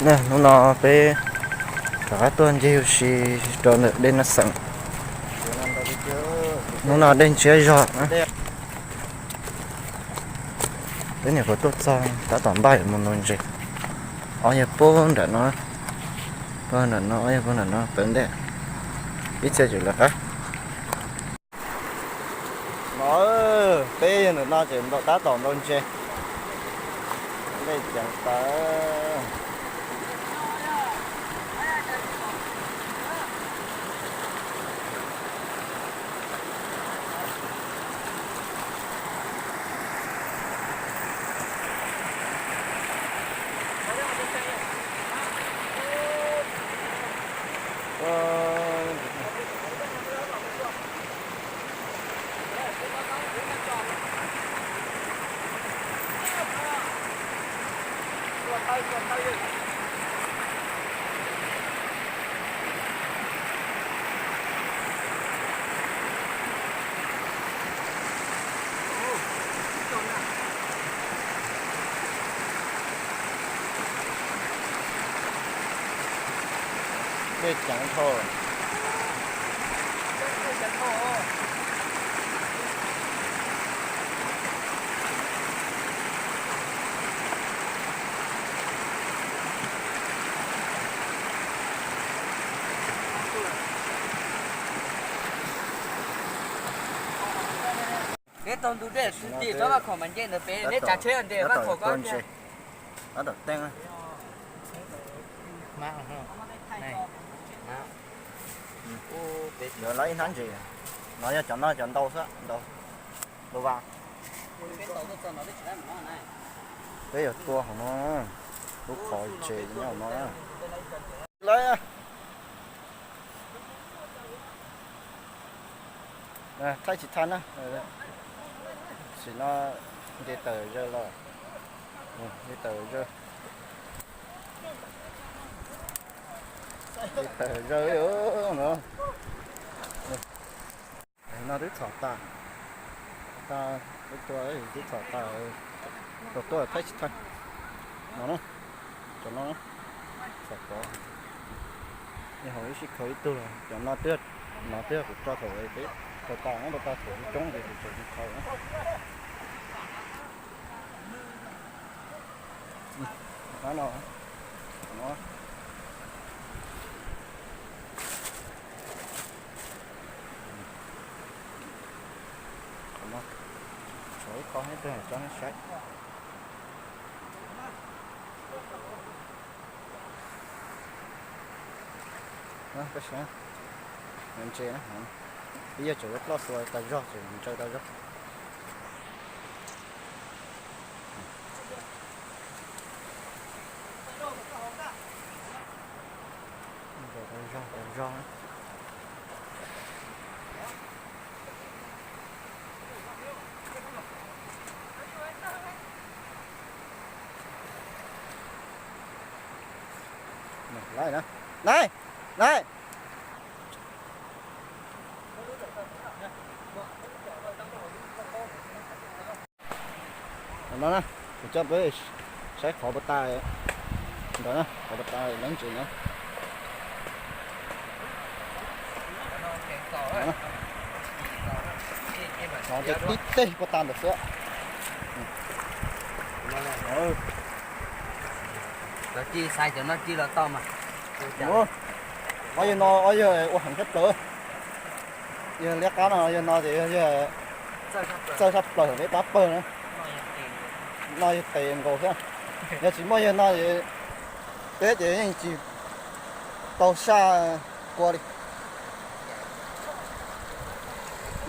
Hnub no peb rov qab tuaj ncig ua si rau ntawm dej Naj Xeem. Hnub no dej ntsiab zog. Peb nyuam qhuav tuaj txog tab tom npaj yuav mus ntaus ntses. Ob yawg puag nram no, puag nram no, ob yawg puag nram no tawm ntej. Ib txhia tseem lawv qab. No, peb yawg ntawm no tseem tab tom ntaus ntses. Dej ceev tas. Dej ceev dhau. Peb taug ntug dej xwb tim rov vaj khaum mas nce ntawd pem neb tsav tsheb nce vaj khaum ko. Tab tom teeb. Yuav lawv ib hnab ntses. No yog cov no cov ntau xwb, ntau. Ntau vas. Peb yuav tua hauv no, lub qhov ntses nyob hauv no. Lawv thaij tsis thaij na. Sim no nce tawm zaws los, nce tawm zaws, nce tawm zaws no. No twb txhom tas, tas, twb tua, twb txhom tas, tau tuaj thaij tsis thaij. No na, cov no na, txhom tod. Ib hauv ib sij khaws ib tug los cov no twb, no twb kuv tso thaum peb khaws tas na, tau tas thaum coob ces kuv tseem tsis khaws na. Qab no, no. Qhov no tshuav ib qho thiab, tso nej saib. Koj saib, ntses na, ib yam tseem ua ploj xua tas zog, tseem ntsaws tas zog. Ntsaws tas zog tas zog na. Laiv na, laiv, laiv. Qhov no na, kuv coj peb saib qhov puas tas ntawd na, qhov puas tas lawv ntses na. Qhov tib teg puas tas ntawd xwb. Cov ci xaiv cov no ci los tau mas. Ob yawg no ob yawg ua heev tshaj plaws. Yawg liab qab no, yawg no ces yawg txawj tshaj plaws peb pab pawg na. No yawg tes nkaus thiab. Yog tsis muaj yawg no ces peb ces yeej tsis tau saj kua li.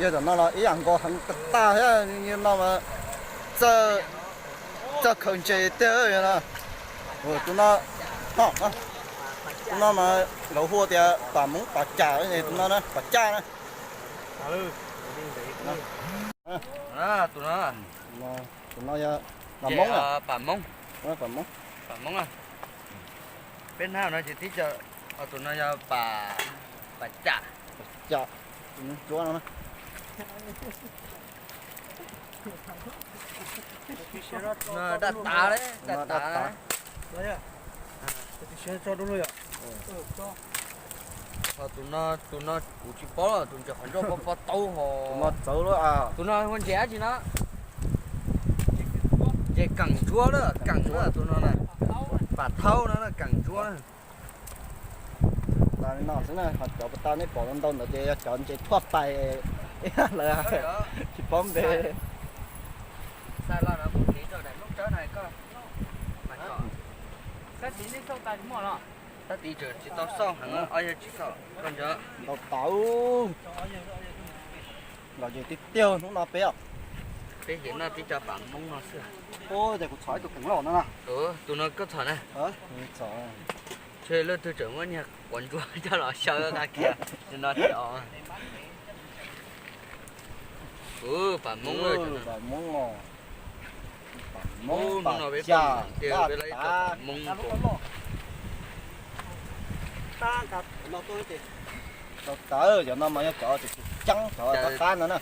Yawg tom no los ib yam nkaus heev tag tag thiab, yawg no mas txawj khaws ntses tiag yawg no. Tus no, tus no mas lawv hu tias pam Hmoob pam cam, tus no na pam cam na. Tus no, tus no yog pam Hmoob, pam Hmoob, pam Hmoob. Peb hnab no ces tib co, tus no yog pam, pam cam, pam cam, tus no cuab no na. Daj tav, daj tav. Tus no, tus no kuv tsis paub, tus ntses qhov ncauj pob pob taub ho. Tus no txawv lawm. Tus no ua ntses dab tsi no? Ntses keem ntsuab na, keem ntsuab tus no na. Pam thaub no na, keem ntsuab na. Li no xwb na, ho cov puas tau nej pom ntau ntawd ces yog cov ntses thuaj pais lawm, tsis paub npe. Tab tis tsis tau xauj heev, ob yawg tsis xauj koj nco. Ntau tau. Los yog tiag tiag hnub no peb os. Peb ces noj tib co pam Hmoob no xwb. Ua cas kuv txhom ib tug keem loj no na. Tus no koj txhom na. Ntshe leej twg tseem muab niag quav ntsuab coj los xyaw qab kiag no thiab os. Pam Hmoob, pam Hmoob os. Pam Hmoob, pam no peb pam tiag, peb laj ib co pam Hmoob. Tau tawv, cov no mas yog cov tseem ceeb, cov qab qab no na.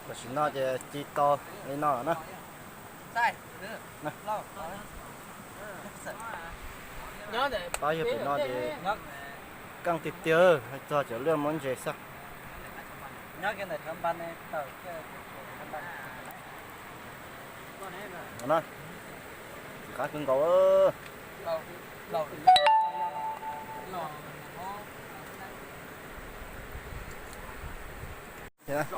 Tam sim no ces ci tau li no na. Pab yawg pem no ces keej tiag tiag, hais txog cov liaj muab ntses xwb. Qab kawg nkaus.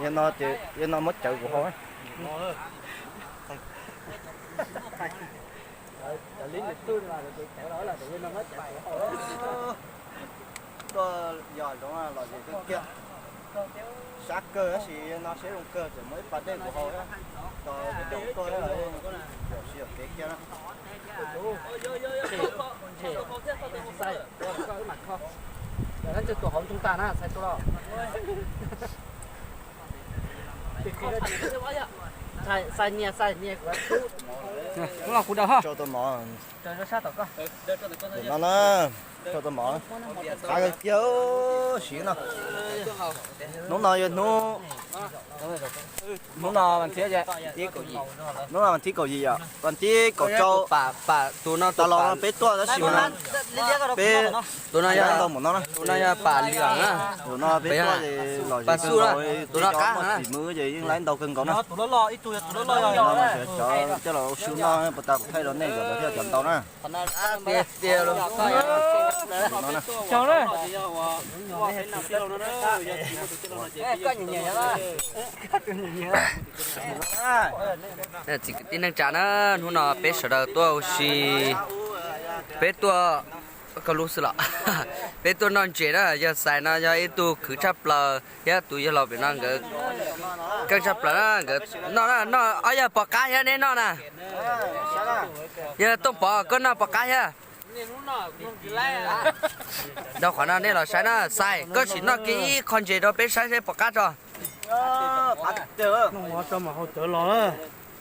Yog no ces yog no muab cawv kuv haus. Tuaj yos zoov los zem kawg kiag. Sab kawg tab sis no siab zoo kawg, tseem muaj ib pas dej kuv haus thiab. Tos peb coob tuaj, yog sib yog kev kiag na. Tus no na, rau tau mov qab kawg kiag siv no. Hnub no yog hnub, hnub no vas thib, hnub no vas thib kaum yim yom, vas thib kaum rau. Tus no tas los no peb tuaj tab sis mas peb tus no yog ntau mus no, tus no yog pam liam na. Tus no peb tuaj los pam xub na, tus no qab na. Tsis muaj ces yeej laib ntau kawg nkaus na. Cov coj los ua su noj puas tas kuv thaij rau nej kom lawv thiaj cov ntau na. Txiv kwv tij neej tsa na, hnub no peb sawv daws tuaj ua si, peb tuaj, koj lub xwb los, peb tuaj noj ntses na. Yawg Xais no yog ib tug khwv tshaj plaws thiab tus yawg laus pem no nkawd keej tshaj plaws na, nkawd noj na, noj ob yawg pom qab thiab neb noj na. Yawg Tooj Pov koj noj pom qab thiab. Rau qhov no nej los saib na, Xais koj sim noj kiag ib qho ntses rau peb saib seb pom qab tso.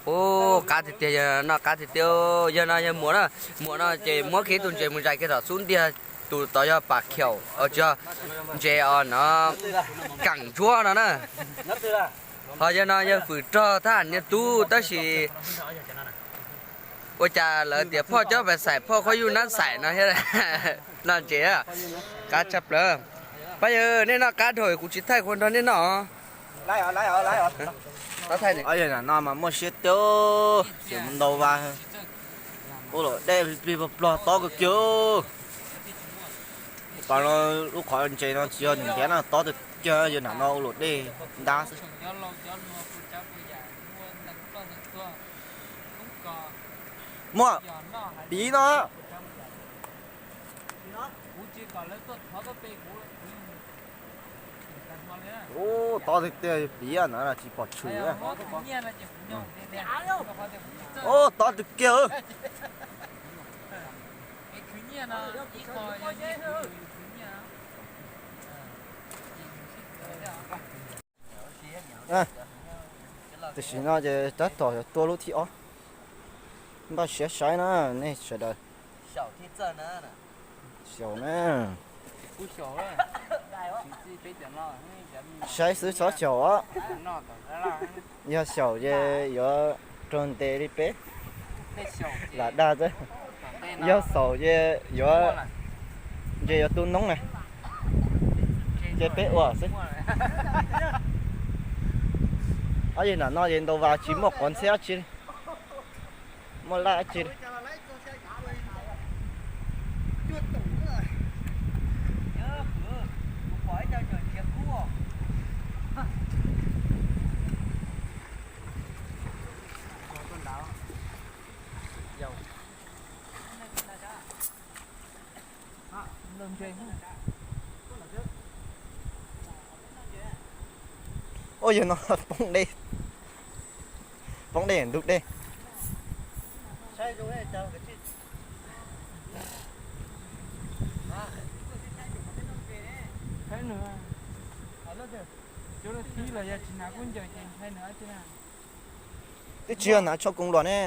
Ua qab tiag tiag, yawg no qab tiag tiag, yawg no yawg Muas na. Muas no ces muab kiag tus ntses mus zais kiag tom xub ntiag, tus tod yog pam khiaum, tsis yog, ntses os no, keem ntsuab no na. Ho yawg no yawg Fwm Rog thab ham niag tub tab sis ua cas lawv tias phoj cob pais xaim phoj qhuab yuj nab xaim no thiab. Noj ntses qab tshaj plaws. Pab yawg nej noj qab dhau kuv tsis thaij qhua nrog nej noj. Yawg no mas muaj siab tiag, tseem ntau vas, ua luam dej plig plig plog plog tob kawg kiag. Pas no lub qhov ntses no tsis yog nws ntiav na, tob tiag tiag, yawg nam no ua luam dej ntab xwb. Muaj, piv no. Ub, tob tiag tiag, piv na, tsis pom tshwm. Ub, tob tiag kiag. Tam sim no ces tab tom yuav tua lub thib ob. Npaj siab saib na nej sawv daws. Xyaum na. Saib xwb txhob xyaum os. Yog xyaum ces yuav raug ntes li peb. Lam dag xwb. Yog xaus ces yuav, ntshe yuav tu noob na. Ces peb ua xwb. Ob yawg nram no ces ntaus vas tsis muaj quav ntxhiab dab tsi li, muaj laj dab tsi li. Ua yog no poob dej, poob dej ntug dej. Twb tsis yog hnav tsho koos luam ne.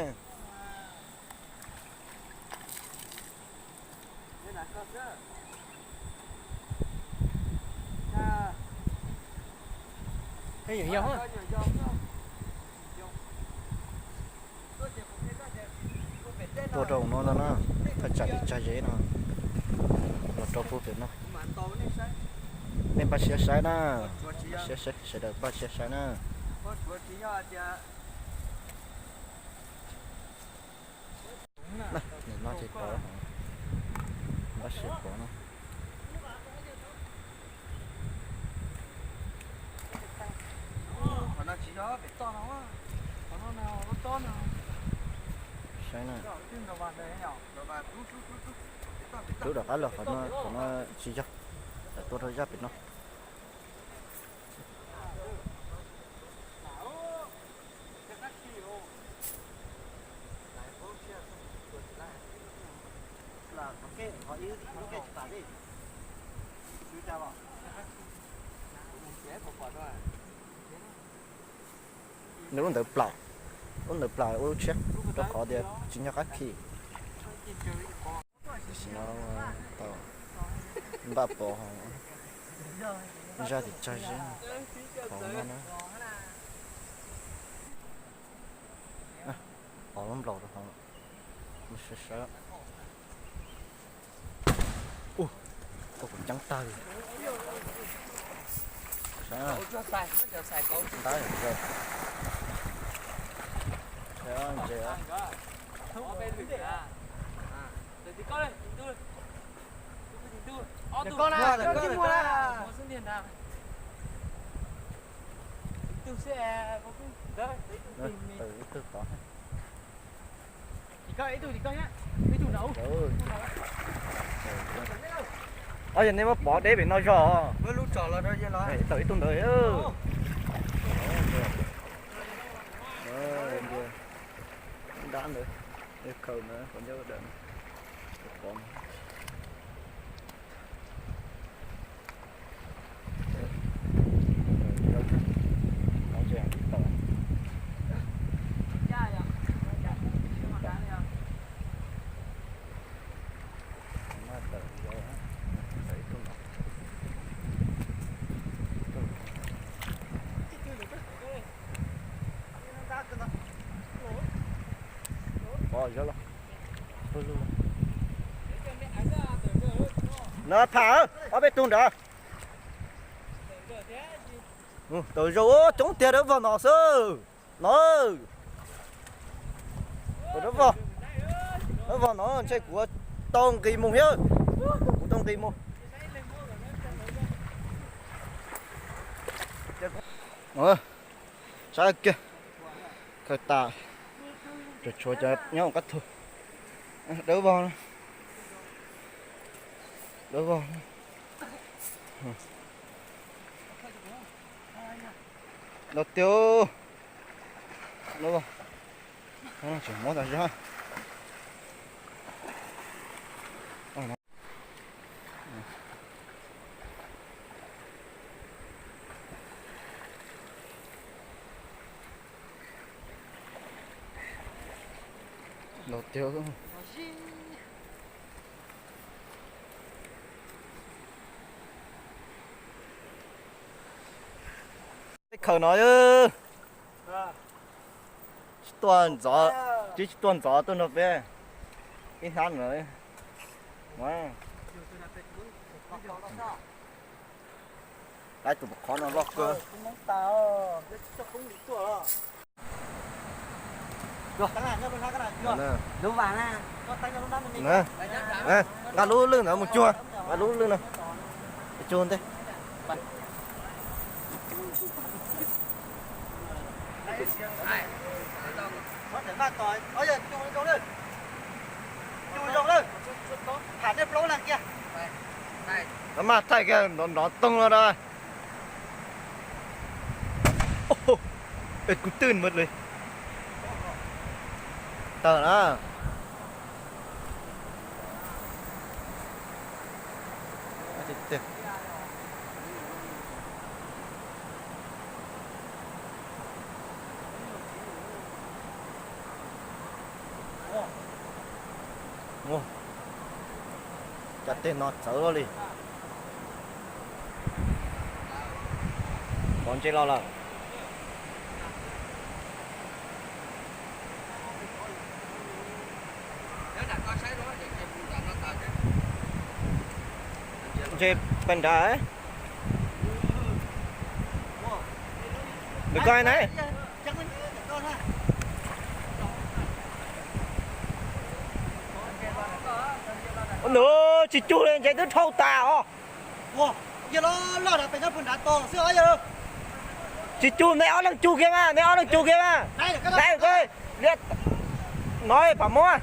Tuaj rau no no na, thaj tsam tim tsag zeb no, los rau puag pem no. Nej npaj siab saib na, sawv daws npaj siab saib na. Nim no ces pov, npaj siab pov no. Saib na. Rub rov qab los qhov no, qhov no tsis yog, tua rau zaj pem no. Nws lub ntawd plaws, lub ntawd plaws ua lub tshiab, rau qhov tias tsis nco qab khi. Tam sim no tau npaj pov zaj tim tsag zeb hauv no na. Pov lub nplaum rau hauv, sawv sawv. Ua, koj kuv ceeb tag li. Saib, ntab zaws. Saib ntses. Ib tug pov. Ob yog nej muab pov deb pem no zog. Tau ib tug ntawd. Nrab ntawd, khaws ntawd qhov ncauj dawm. Pov zog los. No pham, ob peb tug nrad. Tawm zaus coob tiag, dawb vog no xwb no. Dawb vog, dawb vog no ntshe kuv tau nqis mus thiab. Kuv tau nqis mus. Saib kiag, khaws tas, tshuav cov nyob qab thu. Dawb vog, dawb vog. Los tiag, dawb vog. Tseem muab tas zog. Los tiag. Peb khaws no tsis tuaj ntxov. Tsis tsis tuaj ntxov tuaj nrog peb ib hnab no. Lawv tus qhov no loj kawg. Nqa lub lwj ntawd mus cuag, nqa lub lwj no cuag ntej. Maj thaij kiag nrov nrov toog los da. Es kuv twb mus li. Tawg na. Cov tej no txawv luaj li. Pov ntse los lawm. Ntse pes nrad. Pem koj na. Ua nws tsis cug li, ntses twb dhau tas os. Tsis cug, nej ob leeg cug kiag mas, nej ob leeg cug kiag mas. Nai, li no pam muab.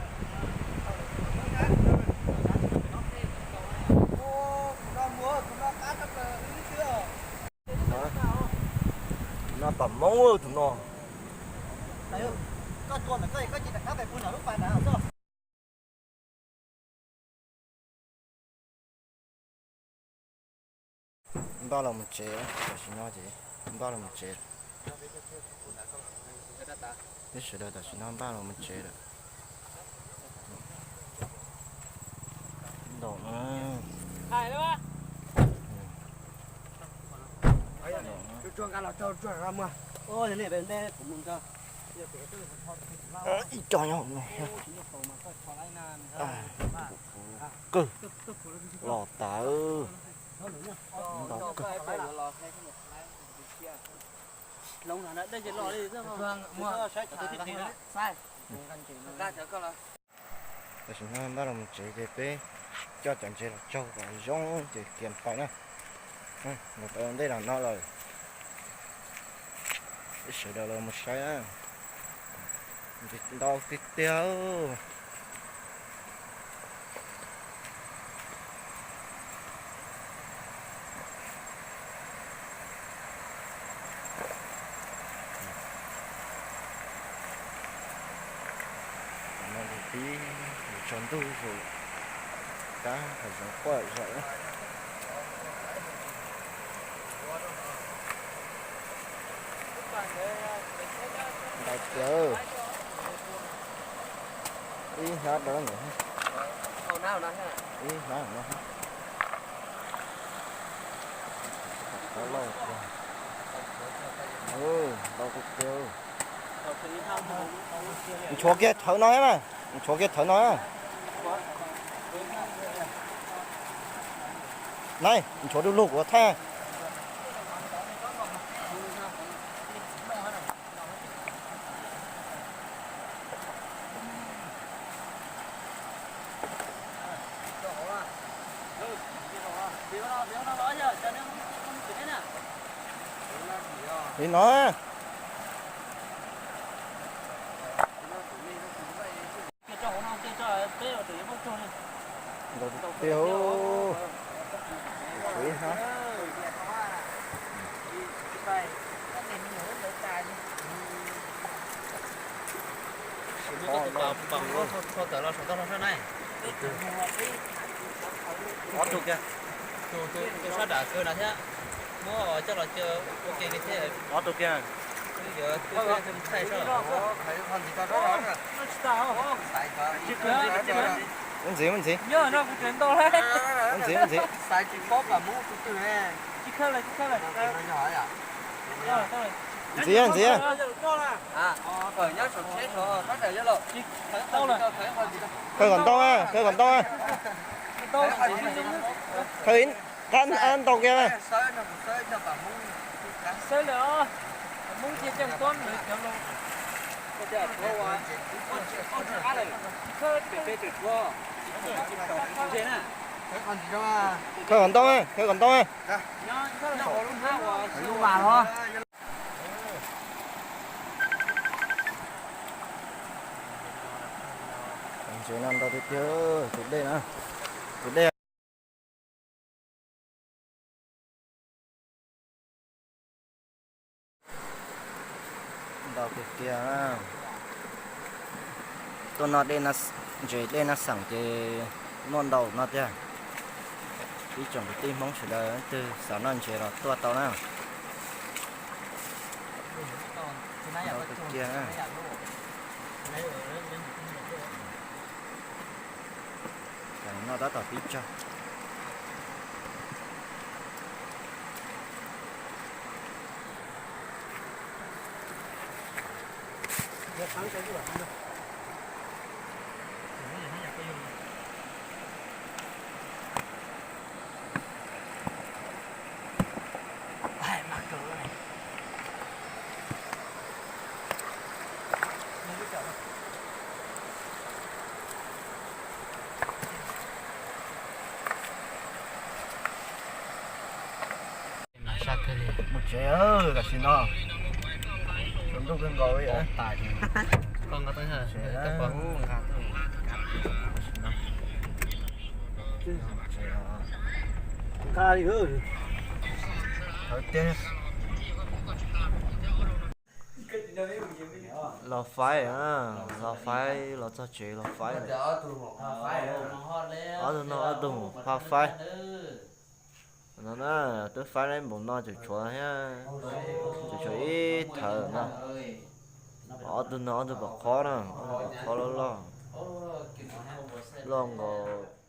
No pam moob tus no. Npaj los mus tsev, tam sim no ces npaj los mus tsev. Peb sawv daws tam sim no npaj los mus tsev lawm. Ntaus no. Ib co nyob hauv no. Kawg los tas. Ntaus kawg. Tam sim no npaj los mus tsev ces peb coj cov ntses los tsau kom zoo ces kiag pais na. Mus tau ntej los no lawm. Peb sawv daws los mus saib na. Ntses ntau tiag tiag. Tam no tib tsaus ntuj zus, tab hav zoov quaj zom. Ntau tiag. Ib hnab rau no. Ib hnab no. Qhov loj tiag. Ntau tiag tiag. Nchuav kiag thawv no na, nchuav kiag thawv no. Nai, nchuav du lug kuv thaij. Li no. Ntau tiag. Tus pam mus txog tawm los saum toj no sab na. Ob tug kiag, tus sab dam kawg na thiab. Muab coj los ua ke li thiab. Ob tug kiag. Muab ntxiv, muab ntxiv. Muab ntxiv, muab ntxiv. Ntxiv, ntxiv. Khaws kom ntau, khaws kom ntau. Khaws ib qab ntau kiag. Khaws kom ntau, khaws kom ntau. Ntses no ntau tiag tiag, tus dej na, tus dej. Ntau tiag tiag. Tuaj noj dej, ntses dej Naj Xeem ces muaj ntau no tiag. Ib tsoom kwv tij Hmoob sawv daws leej twg xav noj ntses los tuaj tau na. Ntau tiag tiag. Noj tab tom pib tsawg. Mus tsev tam sim no, tsaus ntuj kawg nkaus li. Thawj tiag. Los faib, los faib, los txog tsev los faib. Ob tug no ob tug mus phaj faib. No na, twb faib npaum no tseem tshuav thiab, tseem tshuav ib thawv no. Ob tug no ob tug pom qhob na, ob tug pom qhob loj loj, loj nkaus.